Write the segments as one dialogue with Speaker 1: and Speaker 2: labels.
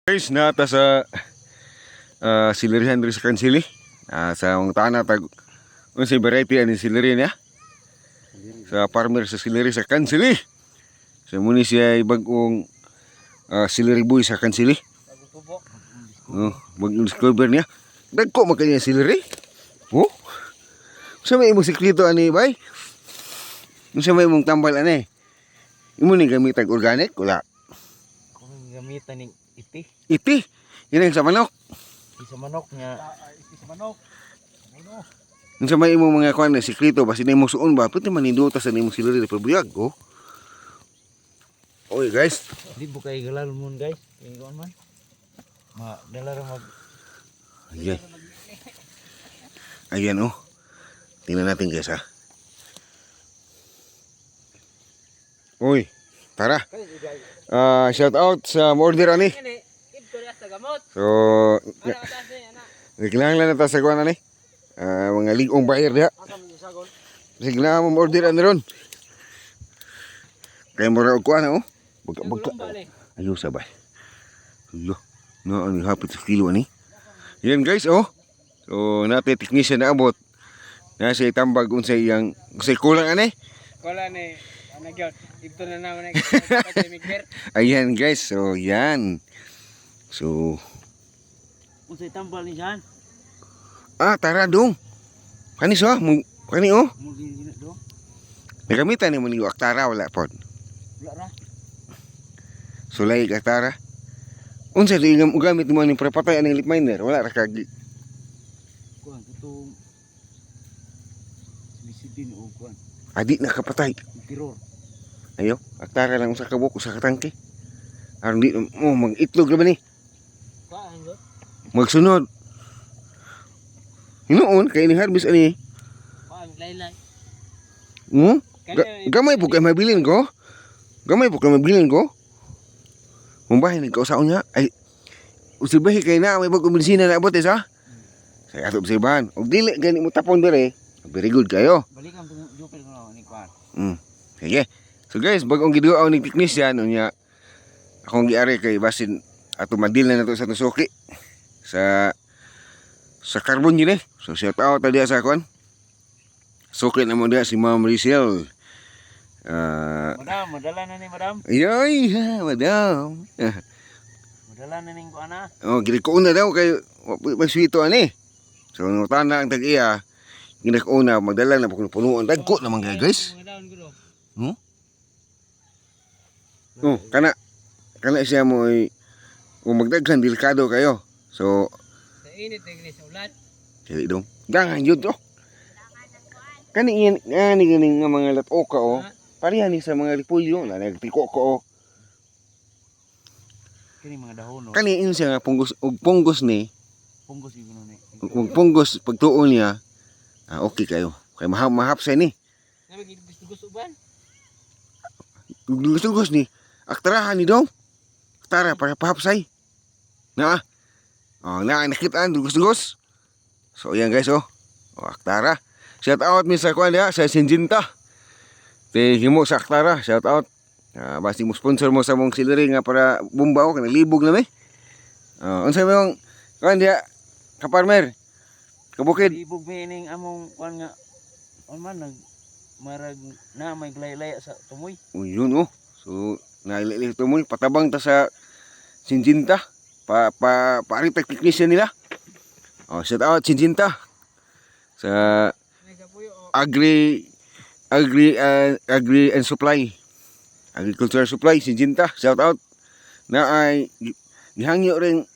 Speaker 1: Guys, nata sa silirihan diri sa Kansili. Sa mga tana tag unsay variety ani siliri niya? Sa farmer sa siliri sa Kansili. So muni siya ay bag-ong siliri boy sa Kansili. Oh, bagong discover niya. Dagko man kanya siliri. Oh. Sa may imong sikreto ani bay? Unsa may imong tambal ani? Imo ni gamitag organic wala?
Speaker 2: Kung gamitan ning iti,
Speaker 1: Iti. Yun ang sa manok.
Speaker 2: isa manok nga.
Speaker 1: Unsa may imong mga kuan na sikreto ba sino imong suon ba pwede maninduta sa nimong siliri na pabuyag oh. Oy guys,
Speaker 2: Di po kay galal mon, guys. Ingon man. Ma dala ra mag
Speaker 1: ayan. Ayan oh. Tingnan natin, guys, ha. Uy, tara. Shout out sa order ani. So, nagkinahanglan na ta sa kuan ani. Mga ligong buyer diha. Sige na mo order ani ron. Kaya mura og kuan oh. Bag bag Ayaw sabay. Hulo. No, ang hapit sa kilo ani. Yan guys oh. So natin technician na abot. Na siya itambag unsay iyang unsay kulang ani.
Speaker 3: Wala ni ano gyud. Ito na naman ni.
Speaker 1: Ayan guys, so yan. So,
Speaker 2: Unsay tambal ni Jan?
Speaker 1: Tara dong. Kani so, kani oh.
Speaker 2: Mo gini do.
Speaker 1: Nagamitan ni mo ni aktara wala pod.
Speaker 2: Wala ra.
Speaker 1: Sulay ka aktara. Unsa di nga gamit mo ni prepatay aning lip miner, wala ra kag
Speaker 2: Kuan katong Bisidin o kuan.
Speaker 1: adi na kapatay.
Speaker 2: Tiror.
Speaker 1: Ayo, aktara lang usa ka buok, usa ka tangke. Aron di mo mag-itlog ra ba ni?
Speaker 3: Kuan gyud.
Speaker 1: Magsunod. Hinuon kay ni harvest ani.
Speaker 3: Kuan laylay.
Speaker 1: Gamay po kay mabilin ko. Gamay po kay mabilin ko. Mumbahin nagkausaon niya. Ay, usibahi kay na may bagong medisina na abot eh sa. Sa ato obserbahan. Og dili gani mo tapon dire. Very good kayo.
Speaker 2: Balikan tong jupil ko ni kuan.
Speaker 1: Sige. So guys, bagong giduaw ni technician unya akong giari kay basin ato madil na nato sa tusuki sa carbon yun eh. So shout out tadi sa kon. Suki na mo diha si Ma'am Rizel.
Speaker 2: Madam, madala na ni madam.
Speaker 1: Ayoy, madam.
Speaker 2: Madala na ning kuan ah.
Speaker 1: Oh, ginikuuna daw kay may swito ani. So nutan na ang tag-iya. Ginikuuna magdala na puno punuan dagko naman kay guys. Oh, kana kana siya mo ay kung magdaghan delikado kayo. So,
Speaker 3: Sa init na sa ulan.
Speaker 1: dili dong. Dangan yun oh. Kani yan ani gani nga mga latoka oh. Pareha ni sa mga repolyo na nagtiko ko oh.
Speaker 2: Kini mga dahon oh.
Speaker 1: Kani yun siya nga punggos og punggos ni,
Speaker 2: Punggos gyud ni.
Speaker 1: ug punggos pagtuon niya. Okay kayo. Kay mahap mahapsay ni.
Speaker 3: Na gusto gusto ban.
Speaker 1: Gusto ni aktarahan ni dong. Aktara para pahapsay. Na. Oh, na nakitaan dugos-dugos. So ayan guys oh. Oh, aktara. Shout out mi sa kuan diha sa Sinjinta. Te himo sa aktara, shout out. Basti mo sponsor mo sa mong siliri nga para bumbaw kanang libog na mi. Unsa mo yung kuan diha ka farmer? Kabukid.
Speaker 2: Libog mi ining among kuan nga on man nag marag na may glaylay sa tumoy.
Speaker 1: Oh, yun oh. So, nailili ito mo, patabang ta sa Sinjinta. Pa, pa, paari technician nila. Oh, shout out Sinjinta. Sa agri and supply. Agricultural supply, Sinjinta. Shout out. Na ay gihangyo rin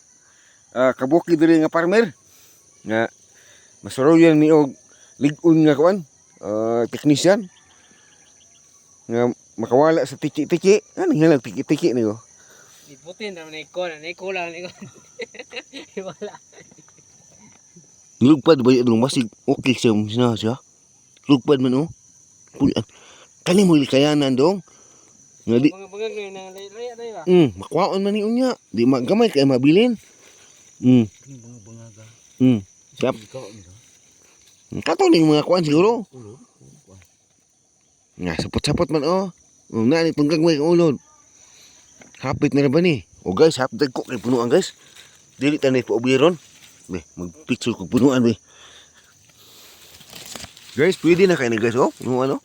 Speaker 1: kabukid rin nga farmer. Nga masuruyan ni og lig-on nga kuan, technician nga makawala sa tiki-tiki. Ano nga lang tiki-tiki niyo?
Speaker 3: Iputin naman ni ko na ni kulang ni ko. Wala.
Speaker 1: Lugpad ba yun? Masig okay siya na siya. Lugpad man oh. Pulian. Kani mo likayanan dong. Nga di,
Speaker 3: Mga mga ngayon nang laylay tayo ba.
Speaker 1: Makwaon man ni unya. Di magamay kay mabilin.
Speaker 2: Kini bunga bunga.
Speaker 1: Yap.
Speaker 2: Ikaw ni ka.
Speaker 1: Kato ning mga kuan siguro.
Speaker 2: Ulo.
Speaker 1: Nga sapot-sapot man oh. Oh, na ni tungkag may ulod. Hapit na ra ba ni? O guys, hapdag ko kay punuan, guys. Dili ta ni paubiron. Be, magpicture kog punuan, be. Guys, pwede na kayo ni, guys, oh. Punuan, oh.